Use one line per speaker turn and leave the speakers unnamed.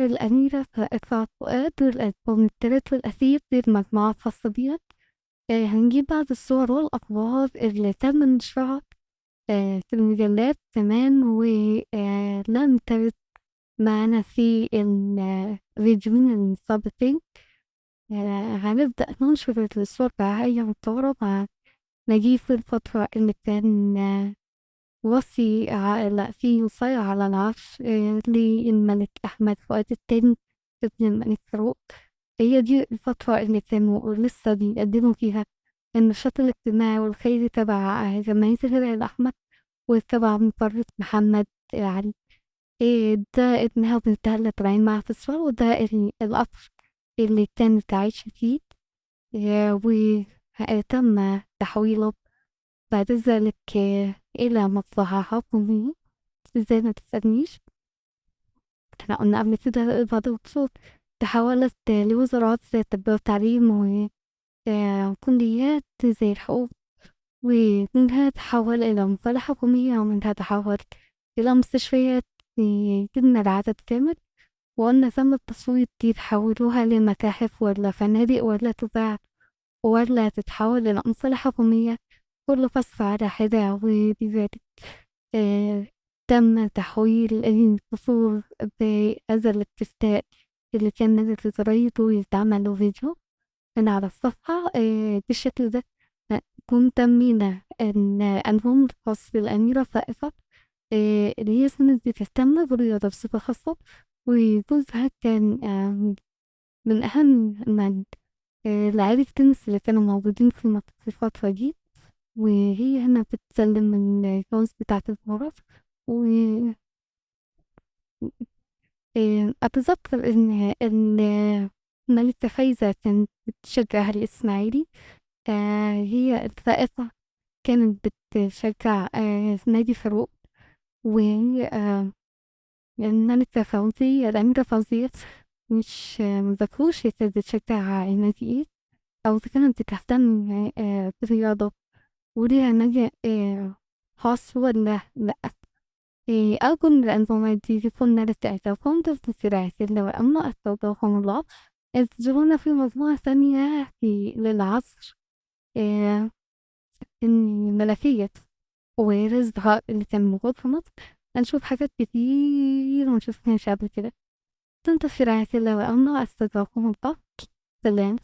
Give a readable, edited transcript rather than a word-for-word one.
الأميرة فائقة فؤاد والألبوم التالت والأخير للمجموعة الخاصة بيها. هنجيب بعض الصور والأخبار اللي تم نشرها في المجلات كمان، ولم ترد معنا في الفيديوهين السابقين. هنبدأ ننشر الصور بقى متصورة مع نجيب في الفترة اللي كان وصي على في وصاية على العرش للملك أحمد فؤاد الثاني ابن الملك فاروق. هي دي الفترة اللي كانوا لسه بيقدموا فيها النشاط الاجتماعي والخيري تبع جمعية الهلال الأحمر وتبع مقرة محمد علي. ده ابنها وبنتها اللي طالعين معاها في الصور، وده القصر اللي كانت عايشة فيه، وتم تحويله بعد ذلك إلى مصلحة حكومية. إزاي ما تسألنيش، احنا قلنا قبل كده بعض القصور تحولت لوزارات زي التربية والتعليم وكليات زي الحقوق، ومنها تحول إلى مصالح حكومية، ومنها تحول إلى مستشفيات جبنا العدد كامل. وقلنا تم التصويت دي تحولوها لمتاحف ولا فنادق ولا تباع ولا تتحول إلى مصالح حكومية، كل فصل على حدة. وبذلك تم تحويل القصور بهذا الاستفتاء اللي كان نازل في جرايد ويتعمل له فيديو من على الصفحة بالشكل ده. نكون تمينا الألبوم الخاص بالأميرة فائقة، اللي هي كانت بتهتم بالرياضة بصفة خاصة، وجوزها كان من أهم من لاعبي التنس اللي كانوا موجودين في مصر في الفترة دي. وهي هنا بتسلم الجواز بتاعة الغرف. و أتذكر إن الملكة فايزة كانت بتشجع الإسماعيلي، هي الفائقة كانت بتشجع نادي فاروق، و الملكة فوزية الأميرة فوزية مش مذكروش هي كانت بتشجع نادي إيه، أو إذا كانت بتهتم بالرياضة وليها نادي خاص ولا لأ. أرجو إن الأنظمة دي تكون نالت إعجابكم. دمتم في رعاية الله وأمنه، أستودعكم الله. انتظرونا في مجموعة ثانية في للعصر الملكية والازدهار اللي كان موجود في مصر. هنشوف حاجات كتير ومشوفناش قبل كده. دمتم في رعاية الله وأمنه، أستودعكم الله. سلام.